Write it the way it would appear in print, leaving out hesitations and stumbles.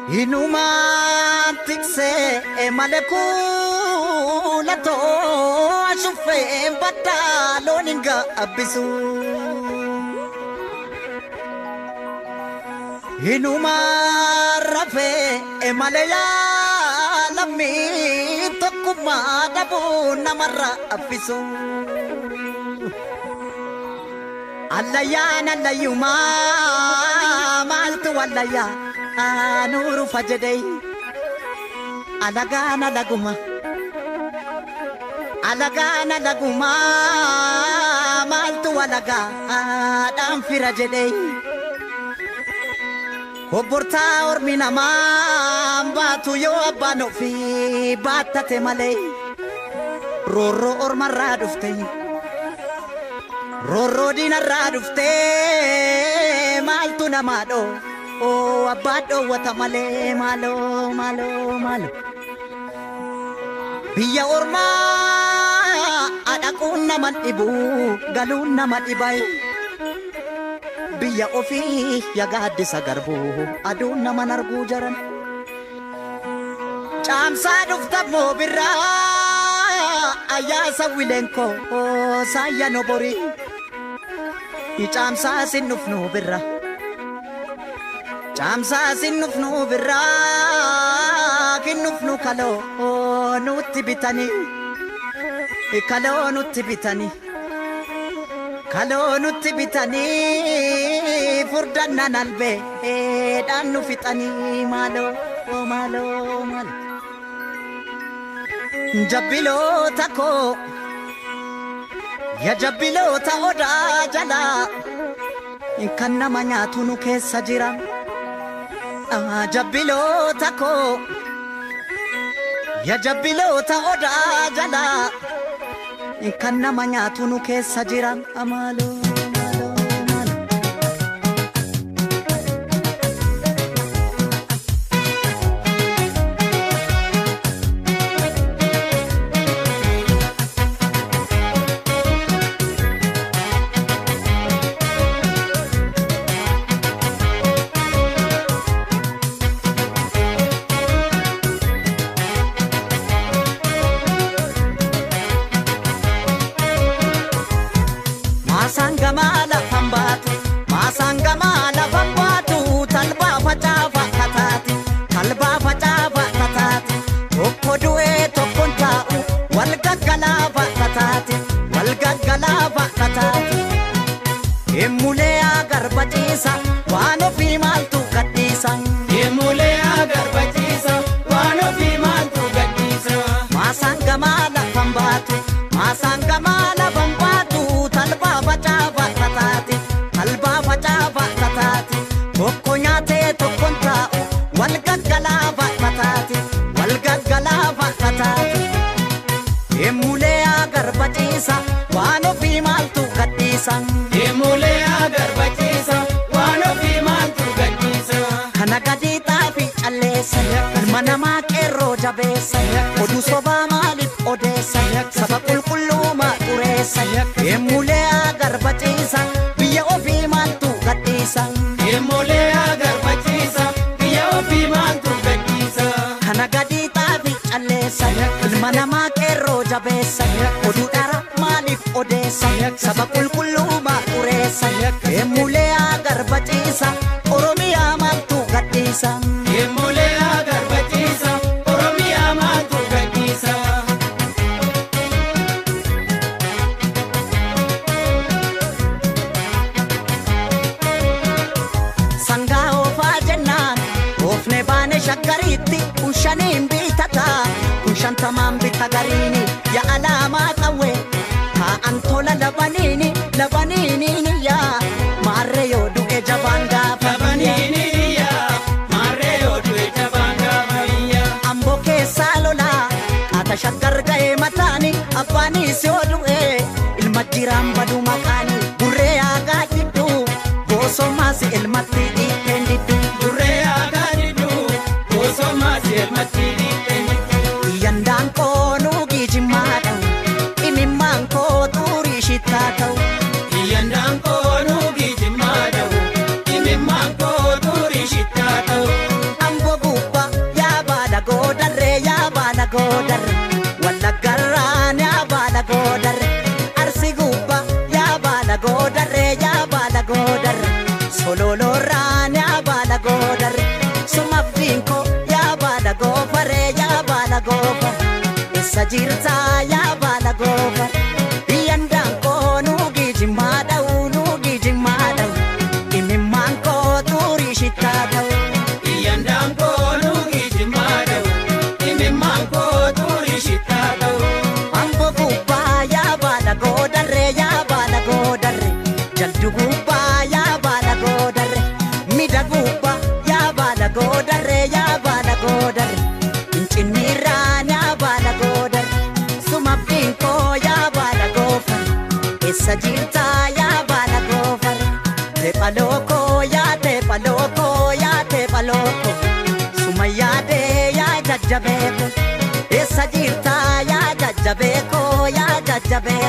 Inumaan tiksee malee kuulatoo ashuffeen baddaa loon hin gaabbisu. Inumaan rafee malee yaalamii tokkummaa dhabuu namarraa affisu. Allayyaan allayyumaa maaltu wallayyaa nuuru fajedhee alagaan alaguma alagaan alaguma maaltu alagaa dhaan fira jedhee obbortaa ormi namaa baatu yoo abbaan ofii baattate malee roorroo ormarraa dhufte roorroo diinarraa dhufte maaltu namaa dhoo oo abbaa dhoowwata malee maaloo maaloo maaloo biyya ormaa dhaquun nama dhibu galuun nama dhibai biyya ofii yagaaddisa garbuu aduun nama arguu jaran caamsaa dhufta moo birraa ayyaasa wileenkoo saayya noborii caamsaa sin dhufnu birra caamsaa sin dhufnu birraa kinnufnu kaloo nutti bitanii kaloo nutti bitanii kaloo nutti bitanii furdannan albee dhaan nu fixanii maaloo maaloo maaloo jabbiloota koo ya jabbiloota odaa jalaa kan nama nyaatu nu keessa jira jabbiloota koo ya jabbiloota odaa jalaa kan nama nyaatu nu keessa jira maaloo maaloo maaloo. Emulee agarbachiisa waan ofii maaltu gadhiisa. Emulee agarbachiisa waan ofii maaltu gadhiisa. Maasaan gamaa lafan baatu maasaan gamaa lafan baatu talbaa facaafa tataati talbaa facaafa tataati tokko nyaatee tokkoon taa'u wal gaggalaafa tataati wal gaggalaafa tataati. Emulee agarbachiisa waan ofii maaltu gadhiisa. Emulee agarbachiisa waan ofii maaltu gadhiisa. Kana gadi xaafi calleessa ilma namaa qeerroo jabeessa oduu sobaa maaliif odeessa saba qulqulluumaa xureessa. Emulee agarbachiisa biyya ofii maaltu gadhiisa. Emulee agarbachiisa biyya ofii maaltu gadhiisa. Kana gadi xaafi calleessa ilma namaa qeerroo jabeessa oduu dhara maaliif odeessa saba qulqulluumaa xureessa. Emulee agarbachiisa Oromiyaa maaltu gadhiisa. Emulee agarbachiisa Oromiyaa maaltu gadhiisa. Sangaa oofaa jennaan oofne baane shaggariitti kun shaniin bitataa kun shantamaan bita gariini yaa alaamaa qawwee taa'an tola labaniini labaniini yaa maarree yoo du'e jabaan gaafa Labaniini yaa maarree yoo du'e jabaan gaafa iyya. Amboo keessaa lolaa qaata shaggar ga'ee mataani abbaanis yoo du'e ilma jiraan badu maqaani gurree aagaa didduu gosomaas ilmatti dhiiteen didduu. Gurree aagaa didduu gosomaas ilmatti dhiiteen didduu. Yandaan koo nuugii jimmaa ta'u imimmaan koo xurii shittaa ta'u. Yandaan koo nuugii jimmaa ta'u imimmaan koo xurii shittaa ta'u. Amboo Jirtaa yaa baala goofar? Biyyaan daankoo nuugii jimmaa dha'u, nuugii jimmaa dha'u, imimmaan koo xurii shittaa ta'u. Biyyaan daankoo nuugii jimmaa dha'u, imimmaan koo xurii shittaa ta'u. Amboo gubbaa yaa baala goodarree, yaa baala goodarree, jaldu gubbaa yaa baala goodarree, mida gubbaa yaa baala goodarree, yaa baala goodarree, fincinniirraan yaa baala goodarree, sumabdiin koo yaa baala goofar, eessa jirtaa yaa baala goofar? Teepha lookoo yaa teepha lookoo yaa teepha lookoo, suma yaadee yaa jajjabeekoo. Eessa jirtaa yaa jajjabeekoo, yaa jajjabeekoo?